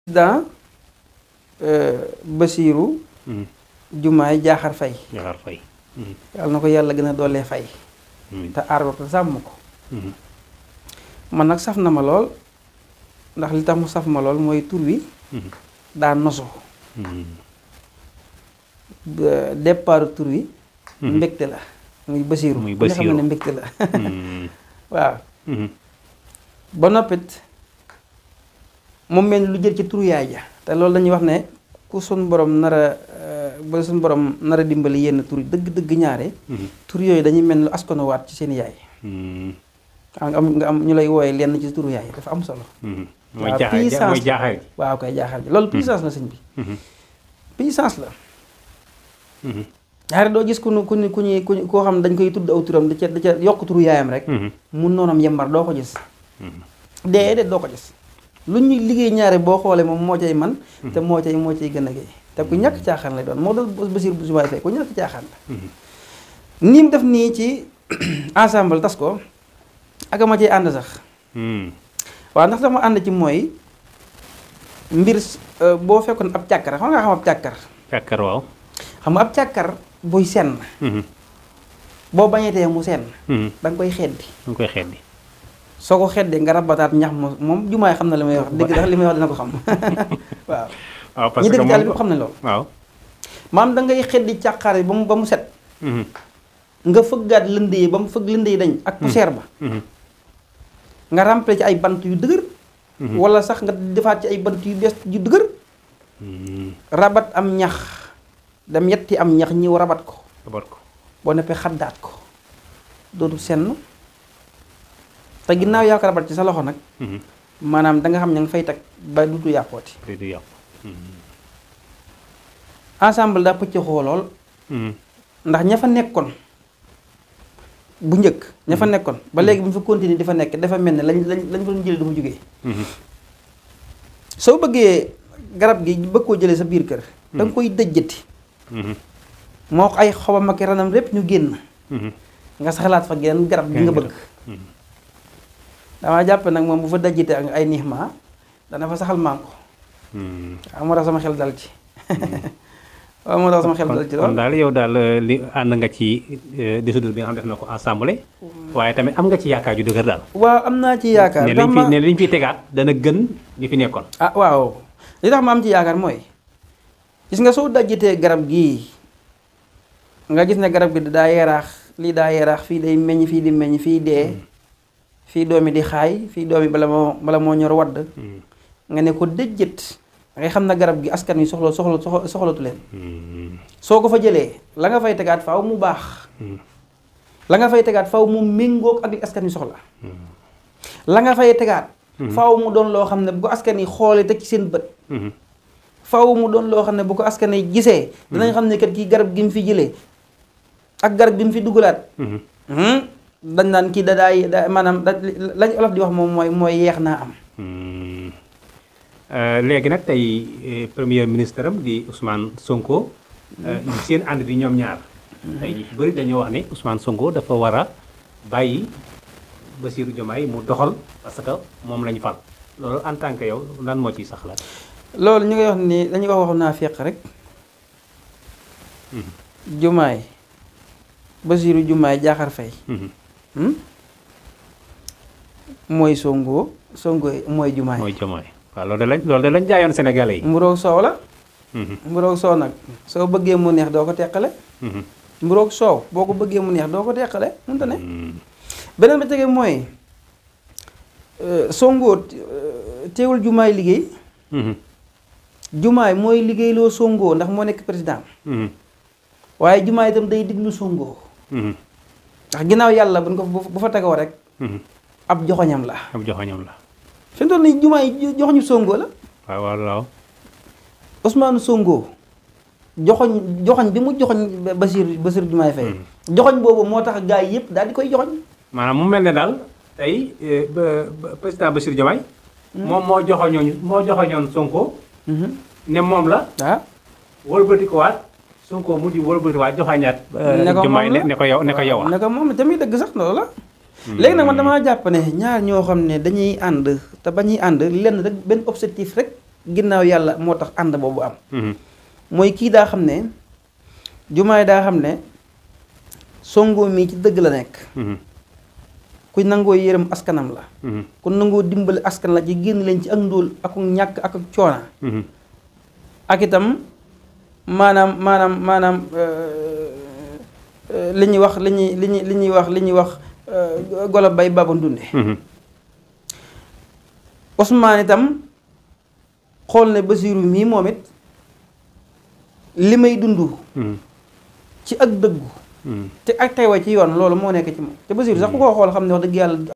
président Bassirou Diomaye Diakhar Faye. Diakhar Faye. yàlla na ko yàlla gën a doolee fay. te aar ko te sàmm ko. man nag saf na ma lool ndax li tax mu saf ma lool mooy tur wi. daa nosu. départ tur wi. mbégte la muy Bassirou. muy Bassirou nga xam ne mbégte la. waaw. ba noppit mu mel ni lu jël ci turu yaay ja te loolu dañuy wax ne ku sun borom ba sun borom nar a dimbali yenn tur yi dëgg-dëgg ñaare. tur yooyu dañuy mel ni askanowaat ci seen yaay. nga am ñu lay wooyee lenn ci turu yaay dafa am solo. mooy jaaxal ji waaw kay jaaxal ji loolu puissance la sëñ bi. puissance la. ñaare doo gis koo xam dañ koy tudd aw turam da ca yokk turu yaayam rek. mun noonam yembar doo ko gis. déedéet doo ko gis. lu ñuy liggéey ñaare boo xoolee moom moo cay man te moo cay gën a géey te ku ñàkk caaxaan lay doon moo doon Bassirou Diomaye Faye ku ñàkk caaxaan la. ni mu def nii ci ensemble tas ko ak ma ciy ànd sax. waaw ndax dama ànd ci mooy mbir boo fekkoon ab càkkar xam nga xam ab càkkar. càkkar waaw. xam nga ab càkkar buy senn. boo bañetee mu senn. da nga koy xeddi. da nga koy xeddi. soo ko xeddee nga rabataat ñax moom Diomaye xam na li may wax dëgg ndax li may wax dina ko xam waaw. waaw parce ñi que dëgg daal bi xam nañ loolu. waaw. maam da ngay xeddi càqaar yi ba mu set. nga fëggaat lënd yi ba mu fëgg lënd yi dañ ak poussière ba. nga remplir ci ay bant yu dëgër. wala sax nga defaat ci ay bant yu bees yu dëgër. rabat am ñax dem yetti am ñax ñëw rabat ko. boo neppee xaddaat ko dootu senn. te ginnaaw yaa ko rabat ci sa loxo nag. maanaam da nga xam ne nga fay teg ba dutu yàqooti. du yàqu. ensemble daa pëcc xoo lool. ndax ña fa nekkoon bu njëkk. ña fa nekkoon ba léegi bu ñu fa continuer di fa nekk dafa mel ne lañ fa doon jëlee dafa jógee. soo bëggee garab gi bëgg koo jëlee sa biir kër. da nga koy dëjjati. moo ay xobam ak ranam répp ñu génn. nga saxalaat fa geneen garab gi nga bëgg. damaa jàpp nag moom bu fa dajjite ak ay nixma dana fa saxal manko. waaw moo tax sama xel dal ci. waaw moo tax sama xel dal ci lool kon daal yow daal li ànd nga ci dissoudre bi nga xam def na ko assemblée. waaye tamit am nga ci yaakaar ju dëgër daal. waaw am naa ci yaakaar. ne liñ fiy tegaat dana gën li fi nekkoon. ah waaw li tax ma am ci yaakaar mooy gis nga soo dajjitee garab gii nga gis ne garab gi daa yeeraax lii daa yeeraax fii day meññ fii di meññ fii dee. fii doomi di xaay fii doomi bala moo ñor wadd nga ne ko dëjjët ngay xam na garab gi askan wi soxlatu leen soo ko fa jëlee la nga fay tegaat faaw mu baax la nga fay tegaat faaw mu méngoog ak li askan wi soxla la nga fay tegaat faaw mu doon loo xam ne bu ko askan yi xoolee teg ci seen bët faaw mu doon loo xam ne bu ko askan yi gisee dinañ xam ne kat kii garab gi mu fi jëlee ak garab gi mu fi dugalaat dañ naan kii da maanaam lañ olof di wax moom mooy yeex naa am. léegi nag tey premier ministre am di Ousmane Sonko. seen ànd bi ñoom ñaar. tey ñu bëri dañoo wax ne Ousmane Sonko dafa war a bàyyi Bassirou Diomaye mu doxal parce que moom lañu fal loolu en tant que yow lan moo ciy sax la. loolu ñu ngi wax ni dañuy waxu naa féq rek. Diomaye Bassirou Diomaye Diakhar Faye. mooy Sonko mooy Diomaye. mooy Diomaye waaw loolu de lañ jaayoon Sénégalais yi. mburoog soow la. mburoog soow nag soo bëggee mu neex doo ko teqale. mburoog soow boo ko bëggee mu neex doo ko teqale mënta ne. beneen ba tege mooy Sonko teewul Diomaye liggéey. Diomaye mooy liggéeyloo Sonko ndax moo nekk président. waaye Diomaye itam day diglu Sonko. ndax ginnaaw yàlla bu fa tegoo rek. ab joxoñam la. ab joxoñam la. fi mu toll nii Diomaye joxoñu Sonko la. waaw waaw. Ousmane Sonko joxoñ bi mu joxoñ Bassirou Diomaye Faye. joxoñ boobu moo tax gaa yi yëpp daal di koy joxoñ. maanaam mu mel ne daal tey président Bassirou Diomaye. moom moo joxoñoon Sonko. ne moom la. ah. wëlbati ko waat Sonko mujj wëlbati waat joxañaat. Diomaye ne ko yow ne ko moom tamit dëgg sax loolu la. léegi nag man damaa jàpp ne ñaar ñoo xam ne dañuy ànd te ba ñuy ànd lenn rek benn objectif rek ginnaaw yàlla moo tax ànd boobu am. mooy kii daa xam ne Diomaye daa xam ne Sonko mii ci dëgg la nekk. ku nangoo yërëm askanam la. ku nangoo dimbali askan la ci génn leen ci ak ndóol ak ñàkk ak coona. ak itam maanaam li ñuy wax golo bay baba ndunde. Ousmane itam xool ne Basiiru mii moom it li may dund. ci ak dëggu. te ak teewa ci yoon loolu moo nekk ci moom te Basiiru sax ku ko xool xam ne wax dëgg yàlla